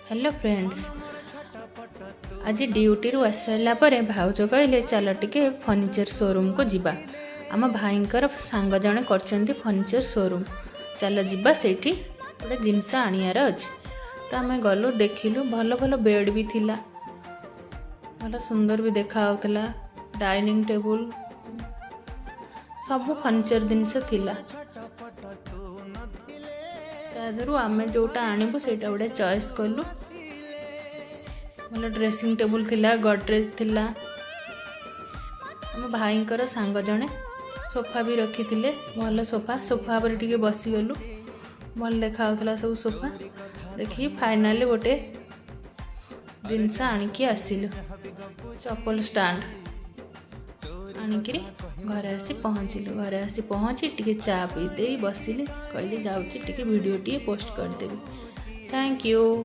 Hello friends, ଆଜି ଡ୍ୟୁଟିରୁ ଆସିସାରିଲା ପରେ ଭାଉଜ କହିଲେ, ଚାଲ ଟିକେ ଫର୍ଣ୍ଣିଚର ସୋରୁମ୍କୁ ଯିବା। ଆମ ଭାଇଙ୍କର ସାଙ୍ଗ ଜଣେ କରିଛନ୍ତି ଫର୍ଣ୍ଣିଚର ସୋରୁମ୍। ଚାଲ ଯିବା, ସେଇଠି ଗୋଟେ ଜିନିଷ ଆଣିବାର ଅଛି। ତ ଆମେ ଗଲୁ, ଦେଖିଲୁ, ଭଲ ଭଲ ବେଡ଼୍ ବି ଥିଲା, ଭଲ ସୁନ୍ଦର ବି ଦେଖାଯାଉଥିଲା। ଡାଇନିଂ ଟେବୁଲ୍, ସବୁ ଫର୍ଣ୍ଣିଚର ଜିନିଷ ଥିଲା। ତା ଦେହରୁ ଆମେ ଯେଉଁଟା ଆଣିବୁ, ସେଇଟା ଗୋଟେ ଚଏସ୍ କଲୁ। ଭଲ ଡ୍ରେସିଂ ଟେବୁଲ୍ ଥିଲା, ଗଡ଼ରେଜ୍ ଥିଲା। ଆମ ଭାଇଙ୍କର ସାଙ୍ଗ ଜଣେ ସୋଫା ବି ରଖିଥିଲେ, ଭଲ ସୋଫା। ସୋଫା ଉପରେ ଟିକେ ବସିଗଲୁ। ଭଲ ଦେଖାଯାଉଥିଲା ସବୁ ସୋଫା। ଦେଖିକି ଫାଇନାଲି ଗୋଟେ ଜିନିଷ ଆଣିକି ଆସିଲୁ। ଚପଲ ଷ୍ଟାଣ୍ଡ ଆଣିକିରି ଘରେ ଆସି ପହଞ୍ଚିଲୁ। ଘରେ ଆସି ପହଞ୍ଚି ଟିକେ ଚା ପିଇ ଦେଇ ବସିଲି। କହିଲି, ଯାଉଛି ଟିକେ ଭିଡ଼ିଓଟିଏ ପୋଷ୍ଟ କରିଦେବି। Thank you.